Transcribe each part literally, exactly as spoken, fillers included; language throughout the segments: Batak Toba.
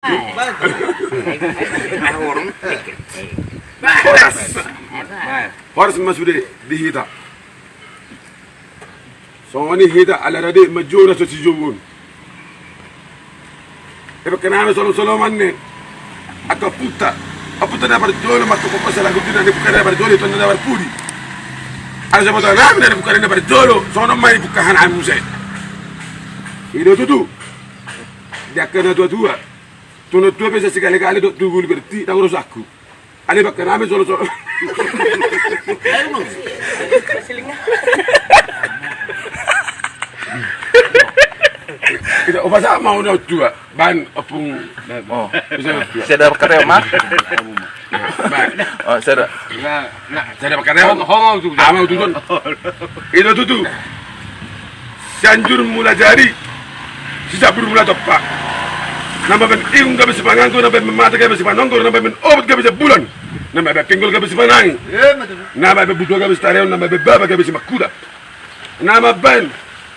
Horas. Horas ma sude di hita. Songon i hita ala rade manjou na so sijouon. Ipangke nami solom-soloman ni angka ompunta. Ompunta na parjolo martungkot sala gundina ni buka na parjolo, ito na parpudi. Ala saboto nami na buka na parjolo, songon ma i buka hanami muse. I do tutu. Di angka na tua-tua. Tu na tua pe sai sikali-kali do tu gulu berti, tau ro saku. Ale bakke nami solo-solo. Kita opa sama udah tua. Ban opung. Oh. Bisa tua. Saya dah berkarya, Mas. Nah, ban. Oh, saya dah. Nah, nah, saya dah berkarya. Homo, homo tutu. Ama tutu. Itu tutu. Sianjur Mulajadi, Sisampur Mulatompa. Na mambaen ingot gabe sipangango, na mambaen mata gabe sipanonggor, na mambaen obat gabe sibulan, na mambaen pinggol gabe sipanangi, na mambaen butua gabe sitarion, na mambaen baba gabe simakkuda, na mambaen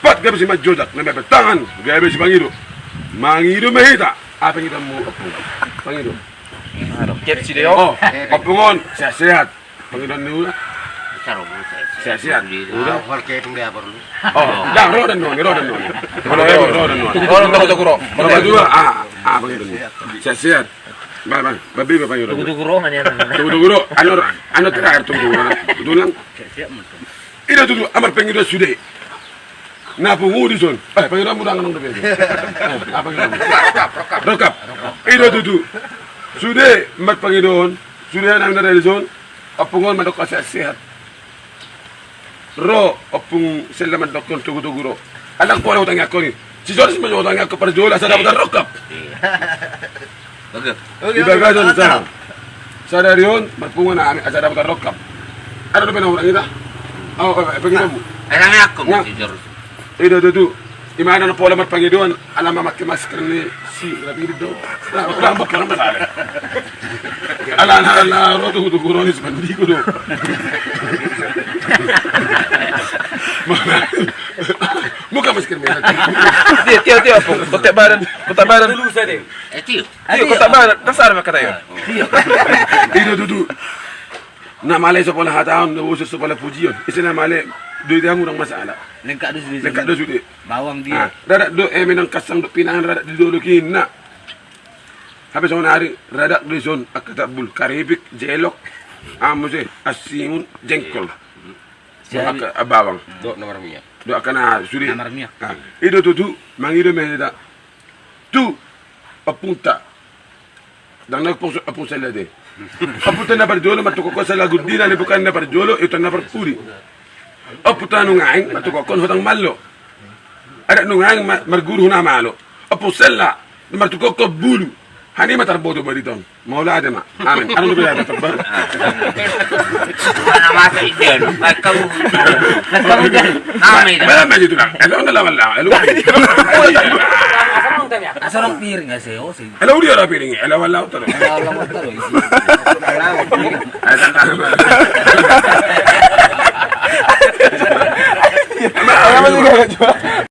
pat gabe simanjojak, na mambaen tangan gabe sipangido. Mangido ma hita. Apa kita mau apa? Pangido. Anu, kepsi deh, oh. Oh, ompung on, sehat-sehat. Pangidoan ni ula. Sehat-sehat. Udah. Oh, dah, ro dan noni, ro dan noni. Ro dan noni. Ro dan noni. Ro dan noni. Ro dan noni. Ah, ah, pangidoan ni ula. Sehat-sehat. Bang, bang, babi, bang, pangidoan. Tunggu-tunggu ro, mana ya? Tunggu-tunggu ro. Anu, anu terakhir tunggu. Tulang. Ida tutu, amar pangidoan sude. Na pungu di son. Eh, pangidoan muda nganong dope. Eh, apa gitu? Rokap, rokap. Rokap. Ida tutu. Sude, amar pangidoan. Sude, nang dari son. Ompung on mandok sehat-sehat. Ro, ompung sella mandok tunggu-tunggu ro. Anak pola utang yakko ni. Si Joris mandok utang yakko parjolo, asa dapotan rokap. Oke. Di bagasan sana. Sadari on, marpungu nami, asa dapotan rokap. Ada dope na hurang ita? Oh, eh, pangidoanmu. Erang yakko, si Joris. Ida tutu. Ima na pola marpangidoan, ala mamake masker ni si rapi do. Rambut kan masalah. Ala, ala, ala, ro tu, tu, kuroni sepandiku do. Buka masker merah. Tio, tio, tio, apa? Kotek badan, kotek badan. Dulu saja. Eh, tio. Tio, kotek badan. Dasar maka tayo. Tio. Ida tutu. Na male so pola hataon, na bosur so pola pujion. Ise na male do ita hurang masalah. Lengkap do sude. Lengkap do sude. Bawang dia. Ah, radak do, eh, menang kasang do pinangan radak di dolok i na. Hape songon ari radak do dison angka tabul, karipik, jelok, ah, muse, asimun, jengkol. Siap. Angka, ah, bawang. Do na marmiak. Do angka na sude. Na marmiak. Ah, i do tutu, mangido ma hita. Tu ompunta. Ndang na ompung, ompung sella te. Ompunta na parjolo, martungkot sala gundina ni buka na parjolo, ito na parpudi. Ompunta Nuaeng, martungkot hotang malo. Adat Nuaeng ma-, marguru na malo. Ompung sella, martungkot bulu. Hani ma tarboto barita on. Mauliate ma. Amin. Anu tu biasa tebal. Mana masa idian? Kamu. Kamu dah. Nama itu. Mana masa itu dah? Elo na lawan lawan. Elo. Asal piring ya, seo sih. Elo dia rapi ringi, elo wala utar. Elo wala utar, isi. Elo wala utar.